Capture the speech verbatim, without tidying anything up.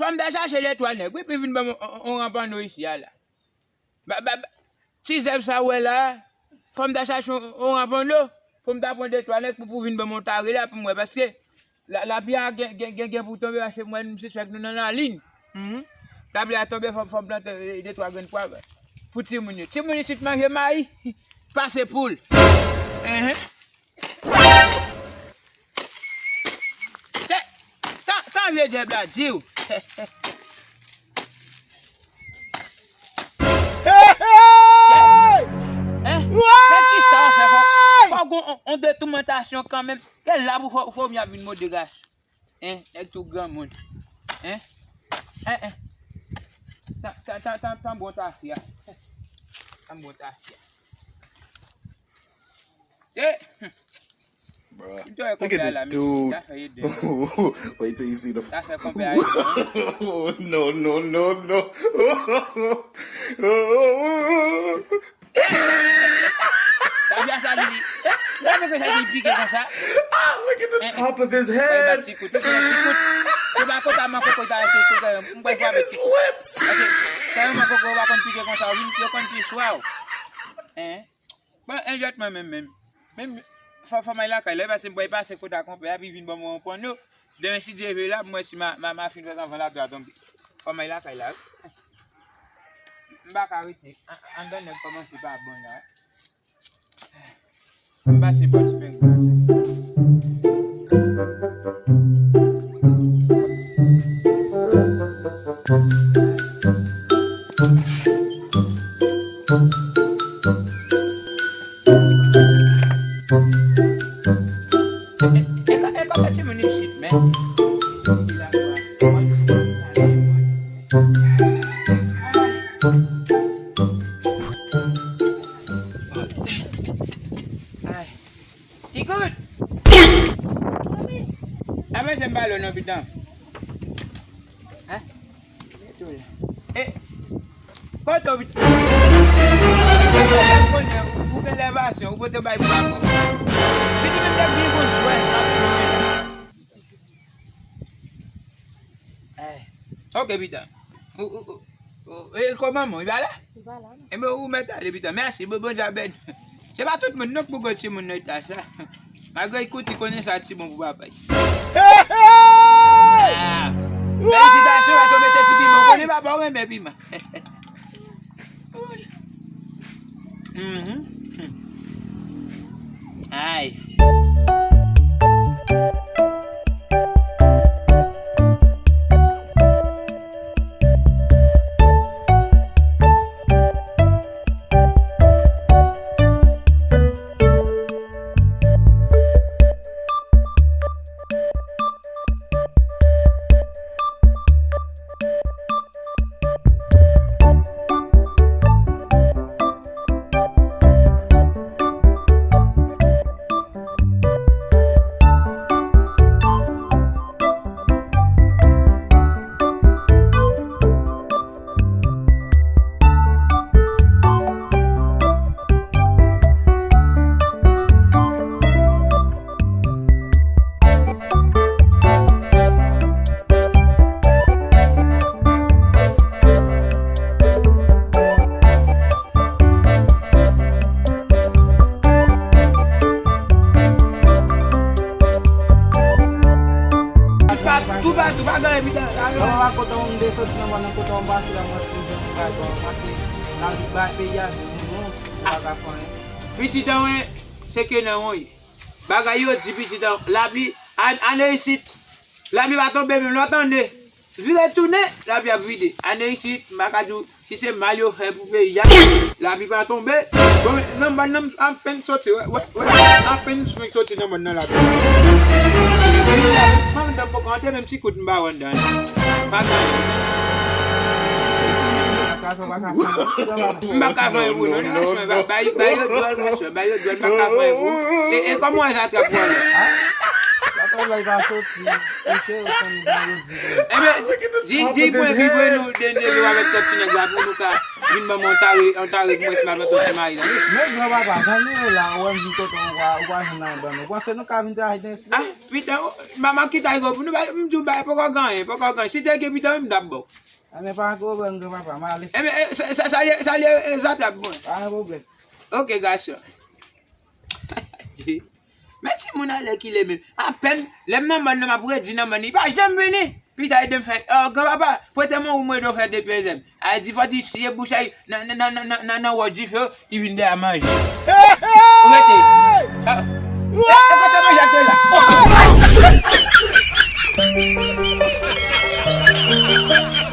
Fò m ta chache de twa nèg, wi, pou vin ban m on, on, on ranpanno isi a la. Ba, ba, ba, ti zèb sa ou wè la, fò m ta chache on, on ranpanno, pou m ta pran de twa nèg pou, pou vin ban m on tare la, pou m wè, paske la, lapli a gen, gen, gen, gen pou tonbe, paske mwen, m sispèk nou nan lalin. Mhm. Lapli a tonbe, fò, fò m plante, eh, de twa grenn pwav pou timoun yo. Timoun isit manje mayi, pase poul. Mhm. Sa, sa, sa vye djab la di w. Hey, hey! Hein? Men ki sa w fè, fò, fò gon on, on detoumantasyon kanmenm. Kè la pou fò, fò vin ap vin mode ras. Hein? Nèg tou granmoun. Hein? Hein, hein. Tan, tan, tan, tan, tan bon tafya. Tan bon tafya. Eh! Bruh, look at this dude. Wait till you see the. No, no, no, no. Tabya sa li. Lè mwen konsa li pike konsa. Ah, look at the top of his head. Ti kout, ti kout. Se pa konsa man koko ta se kout. Mwen pa vle ti kout. Sa yo man koko pa konn pike konsa. Yo konn pi swa. Hein? Bon, enjèt mwen menm, menm. Menm fò, fò m al lakay la, e pase m pral pase kote a konpè a, epi vin ban mwen yon panno. Demen, si Dye vle, la, pou m wè si ma, ma, ma fin fè anvan lapli a tonbe. Fò m al lakay la, wi. M pa ka rete. An, anndan nèg kòmanse pa bon la. M pase bò ti peng la. E, e, e, e, timoun isit, men. Ay. Ti kout! A, men se m pale w non, pitan. Hein? E, kote w, pitan? Ou gen lèvasyon, ou pote bay pou papa. Pitan, menm lè byen konn jwè, eh. Ok, pitan. Ou, ou, ou, ou, e kòman, manman, li pa la? Li pa la, non. Enben, ou mèt ale, pitan. Mèsi, bon, Bondye a beni. Se pa tout moun, non, k pou gwo timoun nan eta sa. Malgre li kout, li konnen sa ti bon pou papa l. Hey, hey! Ah. Felisitasyon, paske w mete ti piman. Ou konnen papa w renmen piman. Mhm. Ay. Toupatou, pa gen evidans. Mwen pa kontan, mwen te soti nan mwen, nan kote mwen pase la, mwen sou jan mwen pase, mwen pase. Lavi bay peyi a, nou, nou, nou pa ka fè anyen. Pitit an mwen, se ke nan mwen ye. Bagay yo di pitit an, lapli, an, ane isit, lapli pa tonbe menm, lòt ane, vire tounen, lapli ap vide. Ane isit, m pa ka di w, si se mal yo fè pou peyi a, lapli pa tonbe. Bon, nan bann nan, m ap fenk soti, wè, wè, wè, m ap fenk soti nan bann nan lapli. Mwen menm, m poko antre, menm ti kout m pa wè anndan. Pa ka. M pa ka fè pou nou, non, non, non, bay, bay yo dwòl, mesye, bay yo dwòl, m pa ka fè pou. E, e kòman w wè sa trap wale? Enben, di, di mwen ki vre nou, de, de nou avèk tèt ti nèg la pou nou ka. vin ban mwen yon tare, yon tare pou mwen si m al plante yon ti mayi la. Men granpapa, jan nou ye la, ou wè m vin kote w, ou pa, ou pa jwenn anyen ban nou. Ou panse nou ka vin travay nan isi? Ah, pita, manman ki tay go pou nou, m di w bay, poko gen anyen, poko gen anyen. Si te gen pita, m t ap ba w. Anyen pa gen pwoblèm, granpapa, m ale. Ebyen, eh, sa, sa, salye, salye, eh, Zata pou mwen. Pa gen pwoblèm. Ok, gason. Men timoun alèkile menm. Apèn, lè m nan bann nan, m ap redi nan bann, li pa janm vini. Pita ede m fè, oh, granpapa, prete m yon ou m ede w fè de pyè zèb. A di fò di siye bouch a li nan, nan, nan wòch dife, li vin dèyè manje. Ou rete. Ah. E, e kote manje a te la?